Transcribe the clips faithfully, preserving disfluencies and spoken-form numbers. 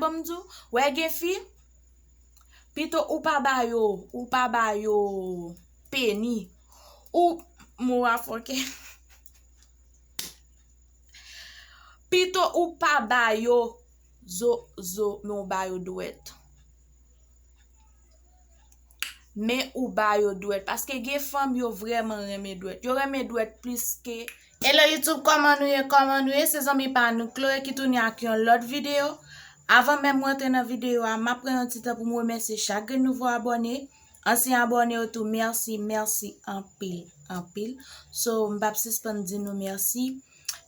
Ban m di w, wè gen fi, pito ou pa ba yo, ou pa ba yo peni. Ou, mo a fòkè. Pito ou pa ba yo zo, zo, men ou ba yo dwèt. Men ou ba yo dwèt. Paske gen fanm yo vrèman renmen dwèt. Yo renmen dwèt plis ke... Hello YouTube, kòman nou ye? Kòman nou ye? Se zanmi pa nou Chloé ki tounen ak yon lòt videyo. Avan menm mwen antre nan videyo a, m ap pran yon ti tan pou m remèsye chak grenn nouvo abòne. Ansyen abòne yo tou, mèsi, mèsi anpil, anpil. So, m p ap sispann di nou mèsi.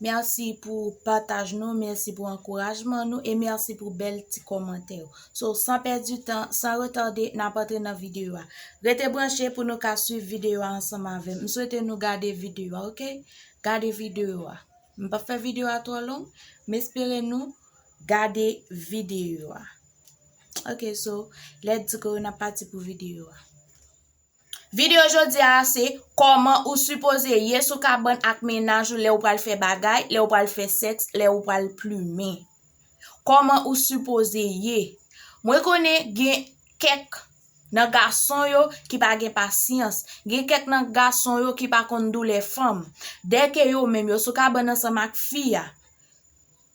Mèsi pou pataj nou, mèsi pou ankourajman nou e mèsi pou bèl ti kòmantè yo. So, san pèdi tan, san retade, n ap antre nan videyo a. Rete branche pou nou ka swiv videyo a ansanm avè m. M swete nou gade videyo a, oke? Gade videyo a. M p ap fè videyo a twò long, m espere nou gade videyo a. Ok, so, let's go, n ap pati pou videyo a. Videyo jodi a se kòman ou sipoze ye sou kabann ak mennaj ou lè ou pral fè bagay, lè ou pral fè sèks, lè ou pral plimen. Kòman ou sipoze ye? Mwen konnen gen kèk nan gason yo ki pa gen pasyans. Gen kèk nan gason yo ki pa konn doulè fanm. Dèke yo menm yo sou kabann ansanm ak fi a,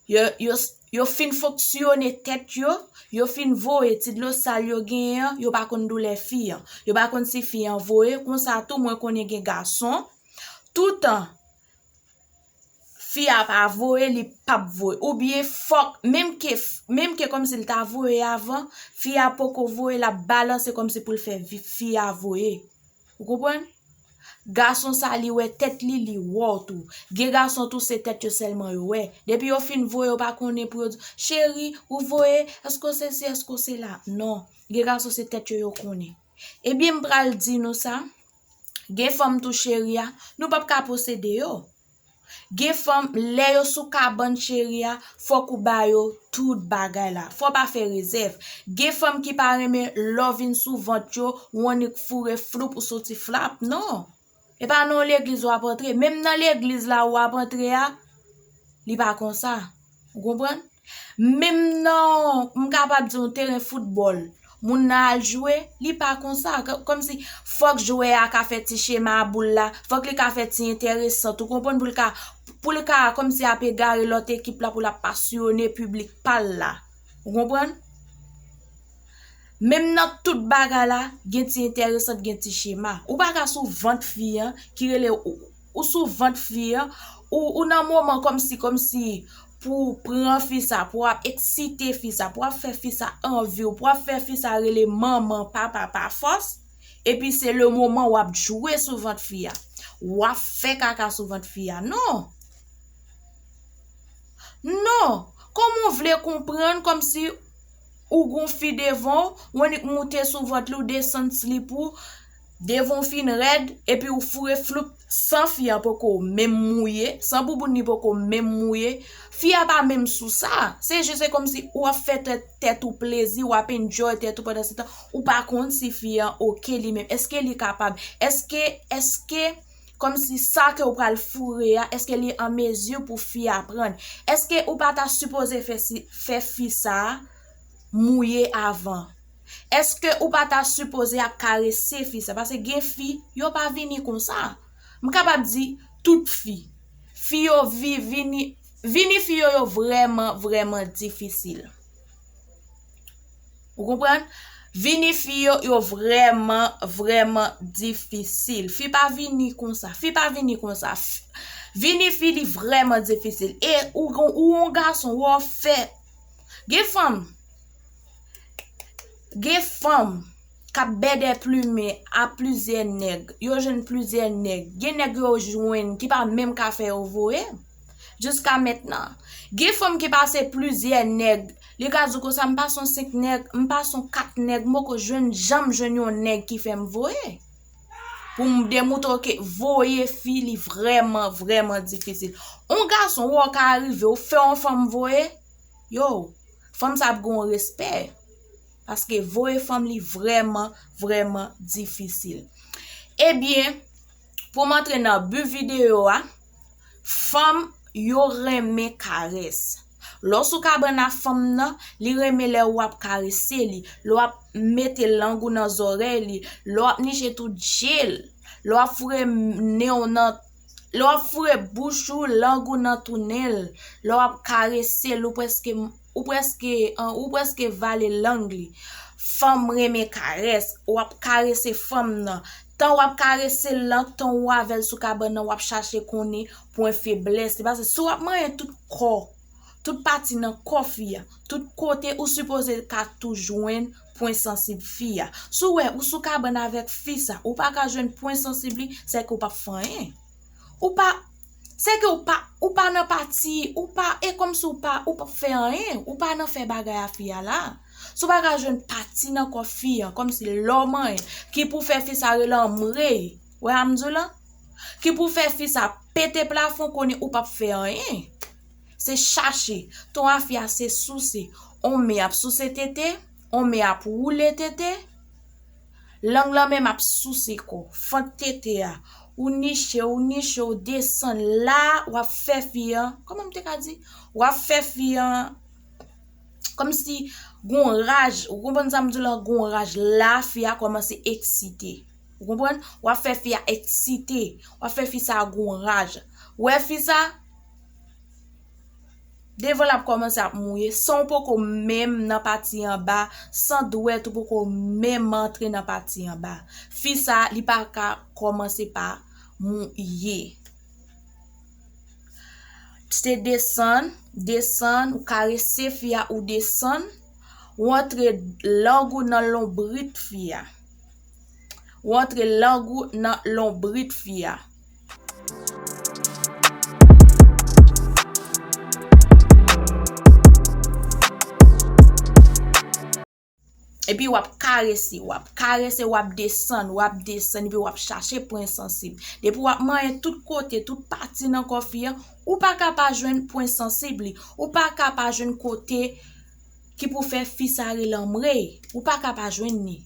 yo, yo, yo fin fonksyone tèt yo, yo fin voye ti dlo sal yo genyen an, yo pa konn doulè fi an. Yo pa konn si fi an voye, konsa tou mwen konnen gen gason, toutan fi a pa voye, li p ap voye. Oubyen fòk, menm ke, menm ke kòmsi l ta voye avan, fi a poko voye, l ap balanse kòmsi pou l fè vi-, fi a voye. Ou konprann? Gason sa, li wè tèt li, li wè w tou. Gen gason tou, se tèt yo sèlman yo wè. Depi yo fin voye, yo pa konnen pou yo di, cheri, ou voye, èske w sesi, èske w sela? Non. Gen gason, se tèt yo, yo konnen. Ebyen, m pral di nou sa. Gen fanm tou, cheri a, nou p ap ka posede yo. Gen fanm, lè yo sou kabann cheri a, fòk ou ba yo tout bagay la. Fò w pa fè rezèv. Gen fanm ki pa renmen lè w vin sou vant yo, ou annik foure floup ou soti flap. Non. E pa nan yon legliz w ap antre. Menm nan legliz la ou ap antre a, li pa konsa. Ou konprann? Menm nan, m kapab di yon teren foutbòl, moun nan al jwe, li pa konsa. K-, kòmsi fòk jwè a ka fè ti chema a boul la, fòk li ka fè ti enteresan, ou konprann, pou l ka, pou l ka kòmsi ap egare lòt ekip la, pou l ap pasyone piblik pa l la. Ou konprann? Menm nan tout bagay la, gen ti enteresan, gen ti chema. Ou pa ka sou vant fi an, ki rele ou, ou sou vant fi an, ou, ou nan moman kòmsi, kòmsi pou pran fi sa, pou ap eksite fi sa, pou ap fè fi sa anvi w, pou ap fè fi sa rele manman, papa pa fòs, epi se le moman w ap jwe sou vant fi a. W ap fè kaka sou vant fi a. Non! Non! Kòman w vle konprann kòmsi ou gon fi devan w, w annik moute sou vant li, w desann slip ou, devan w fin rèd, epi w foure floup san fi an poko menm mouye, san bouboun li poko menm mouye. Fi a pa menm sou sa. Se jis se kòmsi w ap fè tèt, tèt ou plezi, w ap enjoy tèt ou pandan se tan. Ou pa konn si fi an oke li menm. Èske li kapab? Èske, èske kòmsi sa ke w pral foure a, èske li an mezi pou fi a pran? Èske ou pa ta sipoze fè si, fè fi sa a mouye avan? Èske ou pa ta sipoze ap karese fi sa? Paske gen fi, yo pa vini konsa. M kapab di tout fi. Fi yo vi-, vini, vini fi yo, yo vrèman, vrèman difisil. Ou konprann? Vini fi yo, yo vrèman, vrèman difisil. Fi pa vini konsa. Fi pa vini konsa. F-, vini fi, li vrèman difisil. E ou gon, ou yon gason, ou fè. Gen fanm. Gen fanm k ap bèdè plimen a plizyè nèg. Yo jwenn plizyè nèg. Gen nèg yo jwenn ki pa menm ka fè yo voye. Jiska mentnan. Gen fanm ki pase plizyè nèg. Li ka di w konsa, m pase yon senk nèg, m pase yon kat nèg, m poko jwenn, janm jwenn yon nèg ki fè m voye. Pou m demoutre w ke voye fi, li vrèman, vrèman difisil. Yon gason, w ka rive, w fè yon fanm voye, yo, fanm sa ap gen yon respè. Paske voye fanm, li vrèman, vrèman difisil. Ebyen, pou m antre nan bi videyo a, fanm yo renmen karès. Lè w sou kabann a fanm nan, li renmen lè w ap karese li, lè w ap mete lang ou nan zòrèy li, lè w ap niche tout je l, lè w ap foure nen w nan, lè w ap foure bouch ou, lang ou nan tou nen l, lè w ap karese l, ou prèske, ou prèske, an, ou prèske vale lang li. Fanm renmen karès, w ap karese fanm nan. Tan w ap karese l lan, tan w avè l sou kabann nan, w ap chache konnen pwen feblès li. Paske si w ap manyen tout kò, tout pati nan kò fi a, tout kote ou sipoze ka tou jwenn pwen sansib fi a. Si w wè ou sou kabann avèk fi sa, ou pa ka jwenn pwen sansib li, sèke ou p ap fè anyen. Ou pa, sèke ou pa, ou pa nan pati, ou pa, e kòmsi ou pa, ou p ap fè anyen, ou pa nan fè bagay a fi a la. Si w pa ka jwenn pati nan kò fi a, kòmsi lè w manyen, ki pou fè fi sa rele anmwey, wè sa m di w lan? Ki pou fè fi sa pete plafon, konnen ou p ap fè anyen. Se chache. Ton a fi a se souse. On men ap souse tete, on men ap woule tete. Lang lan menm ap souse kò, fant tete a. Ou niche, ou niche, ou desann la, w ap fè fi an, kòman m te ka di? W ap fè fi an, kòmsi gon raj, ou konprann sa m di w lan, gon raj la, fi a kòmanse eksite. Ou konprann? W ap fè fi a eksite, w ap fè fi sa gon raj. Ou wè fi sa? Devan l ap kòmanse ap mouye, san w poko menm nan pati anba, san dwèt ou poko menm antre nan pati anba. Fi sa, li pa ka kòmanse pa mouye. Se desann, desann, ou karese fi a, ou desann, ou antre lang ou nan lonbrit fi a. Ou antre lang ou nan lonbrit fi a. Epi w ap karese, w ap karese, w ap desann, w ap desann, epi w ap chache pwen sansib. Depi w ap manyen tout kote, tout pati nan kò fi an, ou pa ka pa jwenn pwen sansib li. Ou pa ka pa jwenn kote ki pou fè fi sa rele anmwey. Ou pa ka pa jwenn li.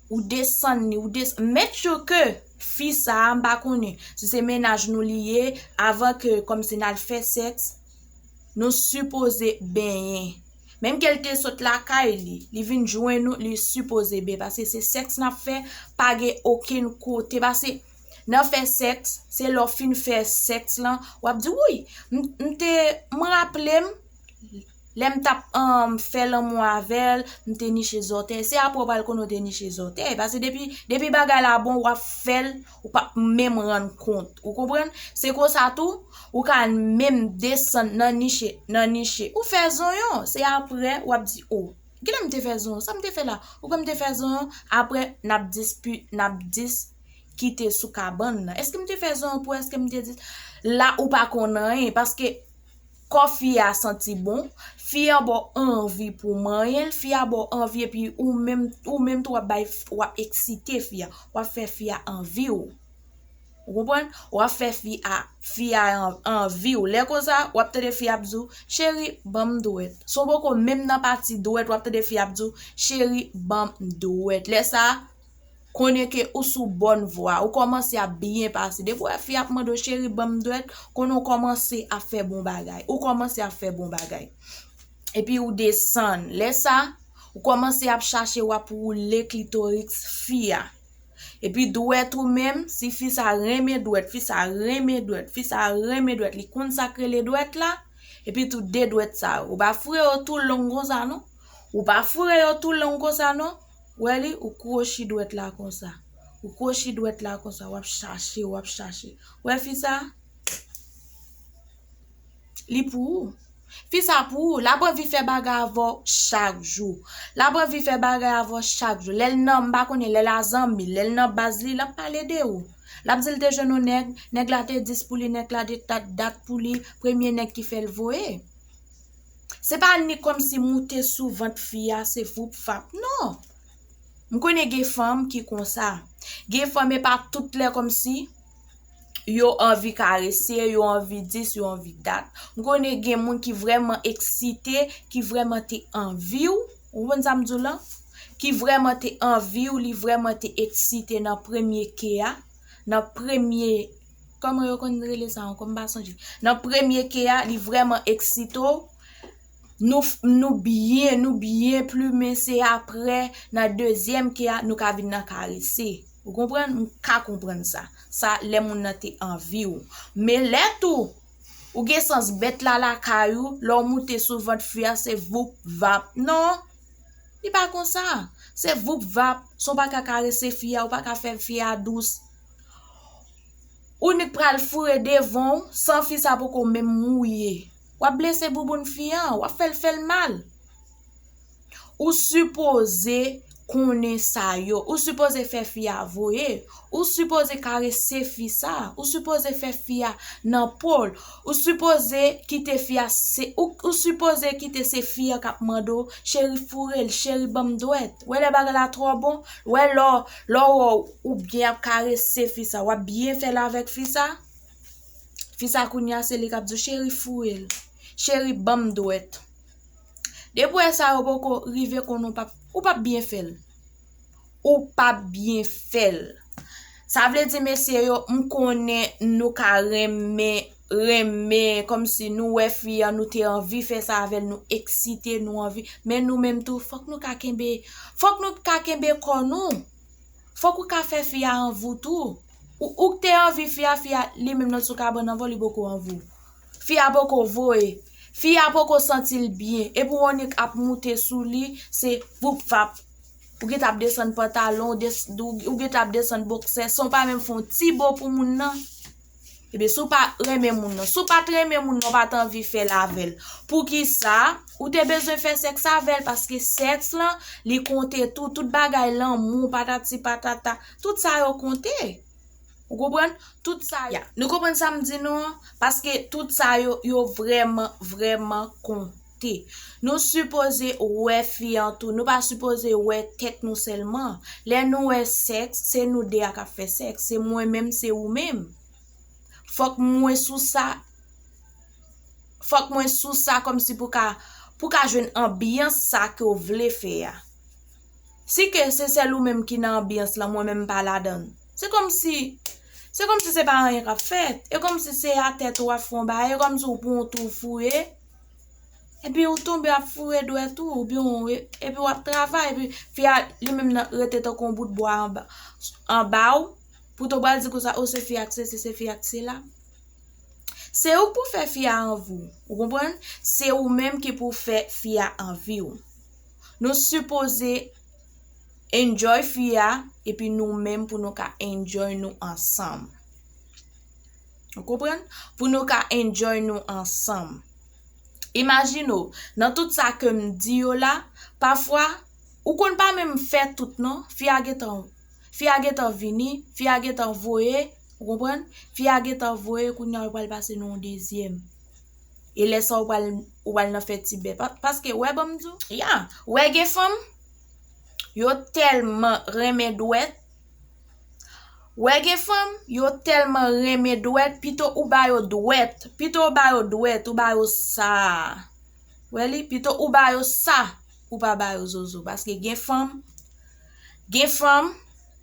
Ou desann li, ou des-, make sure ke fi sa a, m pa konnen si se mennaj nou li ye, avan ke kòmsi n al fè sèks, nou sipoze benyen. Menm ke l te sot lakay li, li vin jwenn nou, li sipoze benyen. Paske se sèks n ap fè, pa gen okenn kote. Paske nan fè sèks, se lè w fin fè sèks lan, w ap di, "Wouy, m, m te, m raple m, lè m t ap, um, fè lanmou avè l, m te niche zòtèy." Se apre w pral konnen w te niche zòtèy. Paske depi, depi bagay la bon, w ap fè l, ou p ap menm rann kont. Ou konprann? Se konsa tou, ou ka menm desann nan niche, nan niche. Ou fè zonyon, se apre w ap di, "O, kilè m te fè zonyon? Sa m te fè la?" Ou kwè m te fè zonyon? Apre, n ap dispi-, n ap diskite sou kabann nan. Èske m te fè zonyon pou èske m te di? La, ou pa konn anyen, paske kò fi a santi bon, fi a ba w anvi pou manyen l, fi a ba w anvi, epi ou menm, ou menm tou w ap bay, w ap eksite fi a, w ap fè fi a anvi w. Ou konprann? W ap fè fi a, fi a an-, anvi w. Lè konsa, w ap tande fi a ap di w, "Cheri, ban m dwèt." Si w poko menm nan pati dwèt, w ap tande fi a ap di w, "Cheri, ban m dwèt." Lè sa a, konnen ke ou sou bòn vwa, ou kòmanse ap byen pase. Depi w wè fi ap mande w, "Cheri, ban m dwèt," konnen w kòmanse ap fè bon bagay. Ou kòmanse ap fè bon bagay. Epi ou desann. Lè sa, ou kòmanse ap chache, w ap woule klitoris fi a. Epi dwèt ou menm, si fi sa renmen dwèt, fi sa renmen dwèt, fi sa renmen dwèt, li konn sa k rele dwèt la, epi tou de dwèt sa yo. Ou pa foure yo tou long konsa non. Ou pa foure yo tou long konsa non. Wè li, ou kwochi dwèt la konsa. Ou kwochi dwèt la konsa, w ap chache, w ap chache. Wè fi sa? Li pou ou. Fi sa pou ou. L ap anvi fè bagay avè w chak jou. L ap anvi fè bagay avè w chak jou. Lè l nan, m pa konnen, lè l a zanmi l, lè l nan baz li, l ap pale de ou. L ap di l te jwenn yon nèg, nèg la te dis pou li, nèg la te dat, dat pou li, premye nèg ki fè l voye. Se pa ni kòmsi moute sou vant fi a, se voup vap. Non. M konnen gen fanm ki konsa. Gen fanm e pa tout lè kòmsi yo anvi karese, yo anvi dis, yo anvi dat. M konnen gen moun ki vrèman eksite, ki vrèman te anvi w. Ou konprann sa m di w lan? Ki vrèman te anvi w, li vrèman te eksite nan premye ke a, nan premye, kòman yo konn rele sa ankò, m pa sonje. Nan premye ke a, li vrèman eksite w. Nou, nou byen, nou byen plimen, se aprè nan dezyèm ke a nou ka vin nan karese. Ou konprann? M ka konprann sa. Sa lè moun nan te anvi w. Men lè tou, ou gen sans bèt la lakay ou, lè w moute sou vant fi a, se voup vap. Non, li pa konsa. Se voup vap. San w pa ka karese fi a, ou pa ka fè fi a dous. Ou nik pral foure devan w, san fi sa poko menm mouye. W ap blese bouboun fi an, w ap fè l fè l mal. Ou sipoze konnen sa yo. Ou sipoze fè fi a voye. Ou sipoze karese fi sa. Ou sipoze fè fi a nan po l. Ou sipoze kite fi a se, ou, ou sipoze kite se fi a k ap mande w, cheri foure l, cheri ban m dwèt. Wè lè bagay la twò bon, wè lè w, lè w wè w byen ap karese fi sa, w ap byen fè l avèk fi sa. Fi sa kounye a se li k ap di w, cheri foure l, cheri ban m dwèt. Depi w wè sa yo poko rive konnen w p ap, ou p ap byen fè l. Ou p ap byen fè l. Sa vle di, mesye yo, m konnen nou ka renmen, renmen, kòmsi nou wè fi an, nou te anvi fè sa avè l, nou eksite, nou anvi. Men nou menm tou, fòk nou ka kenbe, fòk nou ka kenbe kò nou. Fòk ou ka fè fi a anvi w tou. Ou, ou k te anvi fi a, fi a, li menm nan sou kabann anvan, li poko anvi w. Fi a poko voye. Fi a poko santi l byen. Epi w annik ap moute sou li, se voup vap. Ou gentan ap desann pantalon, ou des-, ou, ou gentan ap desann boksè, san w pa menm fè yon ti bo pou moun nan. Ebyen, si w pa renmen moun nan, si w pa t renmen moun nan, w pa t anvi fè l avè l. Poukisa ou te bezwen fè sèks avè l? Paske sèks lan, li konte tou, tout bagay lanmou, patati patata, tout sa yo konte. Ou konprann? Tout sa yo. Ya. Nou konprann sa m di nou an? Paske tout sa yo, yo vrèman, vrèman konte. Nou sipoze wè fi an tou. Nou pa sipoze wè tèt nou sèlman. Lè nou wè sèks, se nou de a k ap fè sèks. Se mwen menm, se ou menm. Fòk mwen sou sa. Fòk mwen sou sa kòmsi pou ka, pou ka jwenn anbyans sa ke w vle fè a. Si ke se sèl ou menm ki nan anbyans lan, mwen menm m pa ladan l. Se kòmsi, se kòmsi se pa anyen k ap fèt. E kòmsi se atè tou w ap fè yon bagay, e kòmsi w pran yon tou w fouye. Epi w tonbe ap foure dwèt ou, oubyen w, epi w ap travay, epi fi a li menm nan rete tankou yon bout bwa anba, anba w, pou w pral di konsa, o, se fi a k sesi, se fi a k sela. Se ou k pou fè fi a anvi w, ou konprann? Se ou menm ki pou fè fi a anvi w. Nou sipoze enjoy fi a, epi nou menm pou nou ka enjoy nou ansanm. Ou konprann? Pou nou ka enjoy nou ansanm. Imajine w, nan tout sa ke m di yo la, pafwa, ou konn pa menm fè tout non, fi a gentan, fi a gentan vini, fi a gentan voye, ou konprann? Fi a gentan voye, kounye a ou pral pase nan yon dezyèm. E lè sa ou pral, ou pral nan fè ti bè. Pa-, paske, wè, ban m di w, ya, wè gen fanm, yo tèlman renmen dwèt. Wè gen fanm, yo tèlman renmen dwèt, pito ou ba yo dwèt, pito ou ba yo dwèt, ou ba yo sa. Wè li, pito ou ba yo sa, ou pa ba yo zozo. Paske gen fanm, gen fanm,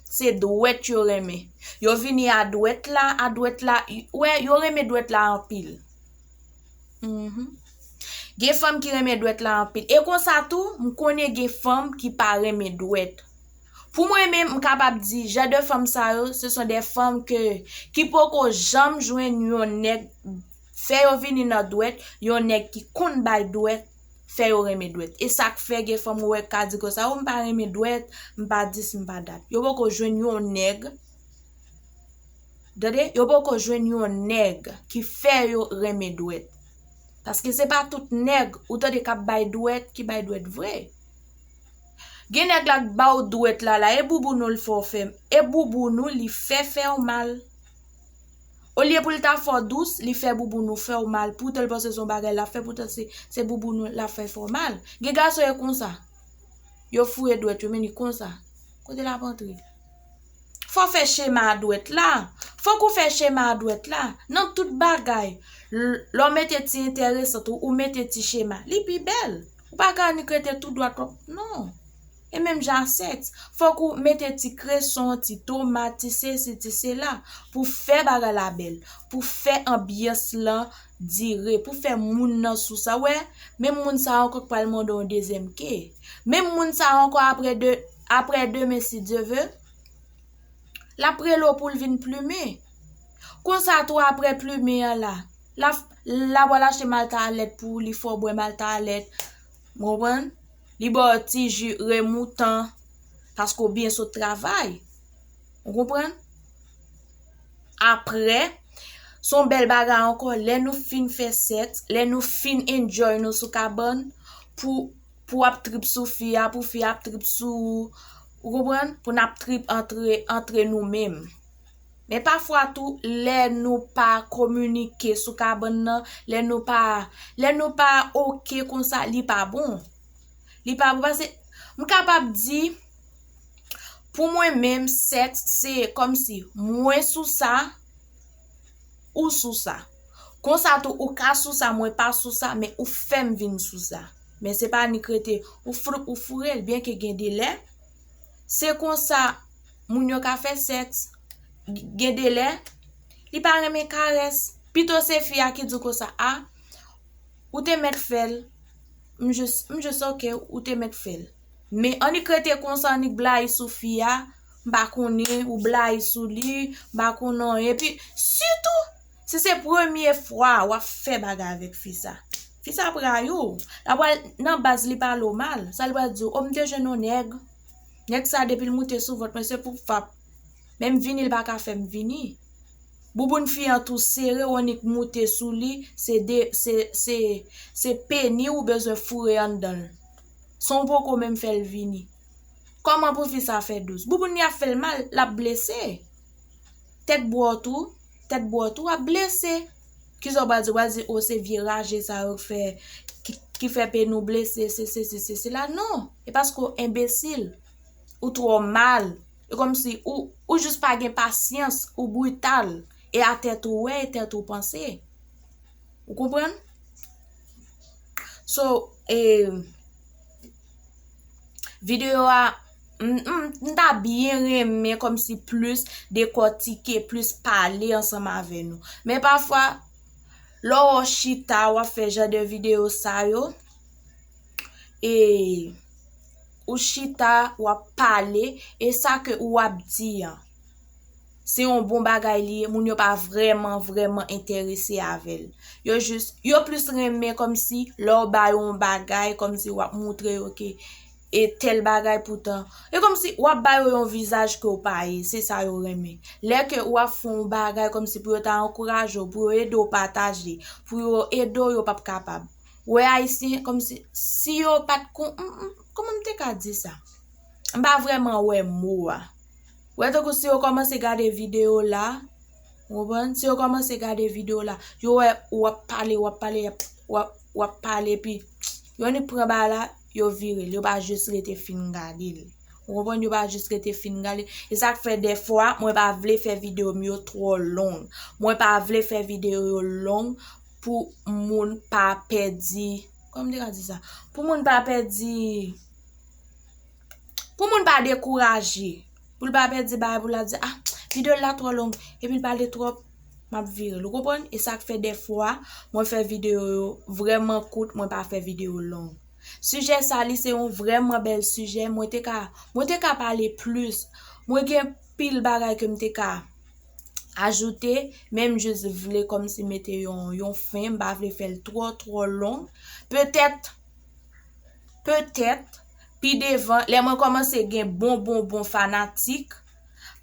se dwèt yo renmen. Yo vini a dwèt la, a dwèt la, wè, yo renmen dwèt la anpil. Mhm. Gen fanm ki renmen dwèt la anpil. E konsa tou, m konnen gen fanm ki pa renmen dwèt. Pou mwen menm, m kapab di, jan de fanm sa yo, se son de fanm ke, ki poko janm jwenn yon nèg fè yo vini nan dwèt, yon nèg ki konn bay dwèt, fè yo renmen dwèt. E sa k fè gen fanm ou wè k ka di konsa, o, m pa renmen dwèt, m pa dis, m pa dat. Yo poko jwenn yon nèg, tande, yo poko jwenn yon nèg ki fè yo renmen dwèt. Paske se pa tout nèg ou tande k ap bay dwèt ki bay dwèt vre. Gen nèg la k ba w dwèt la, la, e bouboun ou l fè w fè, e bouboun ou li fè fè w mal. Olye pou l ta fè w dous, li fè bouboun ou fè w mal. Poutan l panse se yon bagay l ap fè, poutan se, se bouboun ou l ap fè fè w mal. Gen gason e konsa. Yo foure dwèt yo, men li konsa. Kote l ap antre? Fò w fè chema a dwèt la. Fòk ou fè chema a dwèt la. Nan tout bagay, l-, lè w mete ti enteresan tou, ou mete ti chema. Li pi bèl. Ou pa ka annik rete tou dwat, non. E menm jan a sèks, fòk ou mete ti kreson, ti tomat, ti sesi, ti sela, pou fè bagay la bèl, pou fè anbyans lan dire, pou fè moun nan sou sa. Wè, menm moun sa ankò k pral mande yon dezyèm ke. Menm moun sa ankò apre de, apre demen, si Dye ve, l ap rele w pou l vin plimen. Konsa tou, apre plimen an la, l ap, l ap al achte maltalèt pou li fè w bwè maltalèt. Ou konprann? Li ba w ti ji remoutan, paske w byen sot travay. Ou konprann? Apre, se yon bèl bagay ankò, lè nou fin fè sèks, lè nou fin enjoy nou sou kabann, pou, pou w ap trip sou fi a, pou fi a ap trip sou ou, ou konprann? Pou n ap trip antre, antre nou menm. Men pafwa tou, lè nou pa kominike sou kabann nan, lè nou pa, lè nou pa oke konsa, li pa bon. Li pa bon paske m kapab di, pou mwen menm, sèks, se kòmsi mwen sou sa, ou sou sa. Konsa tou, ou ka sou sa, mwen pa sou sa, men ou fè m vin sou sa. Men se pa nik rete, ou fou, ou foure l, byen ke gen de lè. Se konsa, moun yo ka fè sèks, gen de lè, li pa renmen karès. Pito se fi a ki di w konsa, a, ou te mèt fè l, m jis, m jis oke, ou te mèt fè l. Men annik rete konsa, annik blayi sou fi a, m pa konnen, ou blayi sou li, m pa konnen anyen. Epi, sitou, si se premye fwa w ap fè bagay avèk fi sa, fi sa ap rayi w. L ap pral nan baz li pale w mal. Sa li pral di w, o, m te jwenn yon nèg. Nèg sa, depi l moute sou vant mwen, se pou fap. Menm vini, li pa ka fè m vini. Bouboun fi an tou sere, w annik moute sou li, se de, se, se, se peni ou bezwen foure anndan l. San w poko menm fè l vini. Kòman pou fi sa fè dous? Bouboun li ap fè l mal, l ap blese. Tèt bwè w tou, tèt bwè w tou ap blese. Kisa w pral di? W pral di, o, se vye raje sa yo k fè, ki, ki fè peni w blese, se sesi, se sela. Non, e paske w enbesil. Ou twò mal. E kòmsi ou, ou jis pa gen pasyans, ou brital. E a tèt ou wè, e tèt ou panse. Ou konprann? So, e, videyo a, m, m, m ta byen renmen kòmsi plis dekòtike, plis pale ansanm avè nou. Men pafwa, lè w chita, w ap fè jan de videyo sa yo, e ou chita, w ap pale, e sa ke ou ap di an, se yon bon bagay li ye, moun yo pa vrèman, vrèman enterese avè l. Yo jis, yo plis renmen kòmsi lè w ba yo yon bagay, kòmsi w ap moutre yo ke e tèl bagay, poutan, e kòmsi w ap ba yo yon vizaj ke w pa ye, se sa yo renmen. Lè ke w ap fè yon bagay kòmsi pou yo ta ankouraje w, pou yo ede w pataje, pou yo ede w, yo p ap kapab. Wè Ayisyen, kòmsi, si yo pa t kon, m, m, kòman m te ka di sa? M pa vrèman wè mo a. Wè tankou si yo kòmanse gade videyo la, ou konprann? Si yo kòmanse gade videyo la, yo wè w ap pale, w ap pale, w ap, w ap, w ap pale, epi yo annik pran bagay la, yo vire l, yo pa jis rete fin gade l. Ou konprann? Yo pa jis rete fin gade l. E sa k fè dèfwa, mwen pa vle fè videyo m yo twò long. Mwen pa vle fè videyo yo long pou moun pa pèdi, kòman m te ka di sa? Pou moun pa pèdi, pou moun pa dekouraje. Pou l pa pèdi bagay, pou l ap di, a, videyo la twò long, epi l pale twòp, m ap vire l. Ou konprann? E sa k fè dèfwa, mwen fè videyo yo vrèman kout, mwen pa fè videyo long. Sijè sa, li se yon vrèman bèl sijè. Mwen te ka, mwen te ka pale plis. Mwen gen pil bagay ke m te ka ajoute, men m jis vle kòmsi mete yon, yon fen, m pa vle fè l twò, twò long. Petèt, petèt, pi devan, lè mwen kòmanse gen bon, bon, bon fanatik,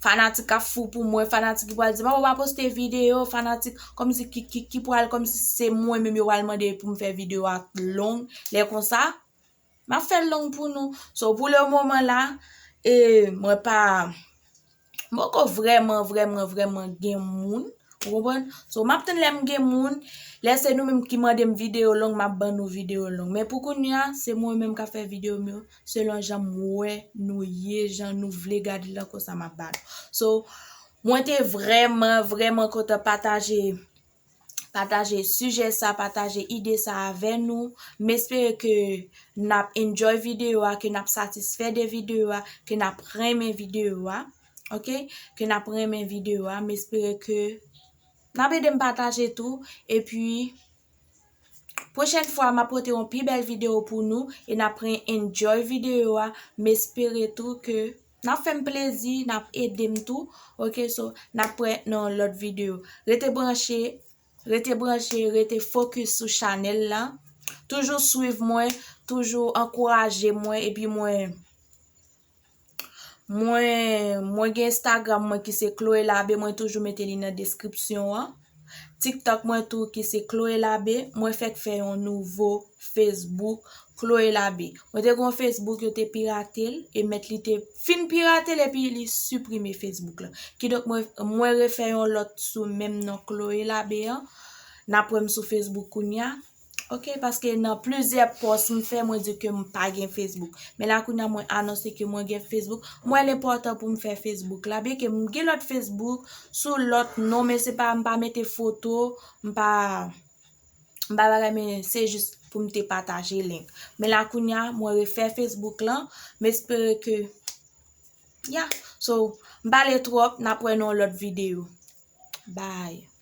fanatik k ap fou pou mwen, fanatik ki pral di, "Papa, w pa poste videyo," fanatik kòmsi ki, ki, ki pral kòmsi se mwen menm yo pral mande pou m fè videyo a long. Lè konsa, m ap fè l long pou nou. So, pou le moman la, e, mwen pa, m poko vrèman, vrèman, vrèman gen moun. Ou konprann? So, m ap tann lè m gen moun. Lè se nou menm ki mande m videyo long, m ap ban nou videyo long. Men pou kounye a, se mwen menm k ap fè videyo m yo, selon jan m wè nou ye, jan nou vle gade l lan, konsa m ap ba nou. So, mwen te vrèman, vrèman kontan pataje, pataje sijè sa, pataje ide sa avè nou. M espere ke n ap enjoy videyo a, ke n ap satisfè de videyo a, ke n ap renmen videyo a. Ok? Ke n ap renmen videyo a. M espere ke n ap ede m pataje tou. Epi, pwochèn fwa, m ap pote yon pi bèl videyo pou nou e n ap enjoy videyo a. M espere tou ke n ap fè m plezi, n ap ede m tou. Ok, so, n ap wè nan yon lòt videyo. Rete branche, rete branche, rete focus sou chanèl la. Toujou swiv mwen, toujou ankouraje mwen, epi mwen, mwen, mwen gen Instagram mwen ki se Chloé Labbé, mwen toujou mete li nan deskripsyon an. TikTok mwen tou ki se Chloé Labbé, mwen fèk fè yon nouvo Facebook Chloé Labbé. Mwen te gen yon Facebook, yo te pirate l, e mèt li te fin pirate l, epi li siprime Facebook la. Kidonk, mwen, mwen refè yon lòt sou menm non Chloé Labbé an. N ap wè m sou Facebook kounya. Ok, paske nan plizyè pòs m fè, mwen di ke m pa gen Facebook. Men la kounya mwen anonse ke mwen gen Facebook. Mwen, l enpòtan pou m fè Facebook la. Byenke m gen lòt Facebook sou lòt non, men se pa, m pa mete foto, m pa, m pa bagay, men se jis pou m te pataje link. Men la kounya, mwen refè Facebook lan. M espere ke, ya. So, m pale twòp, n ap wè nan yon lòt videyo. Bye.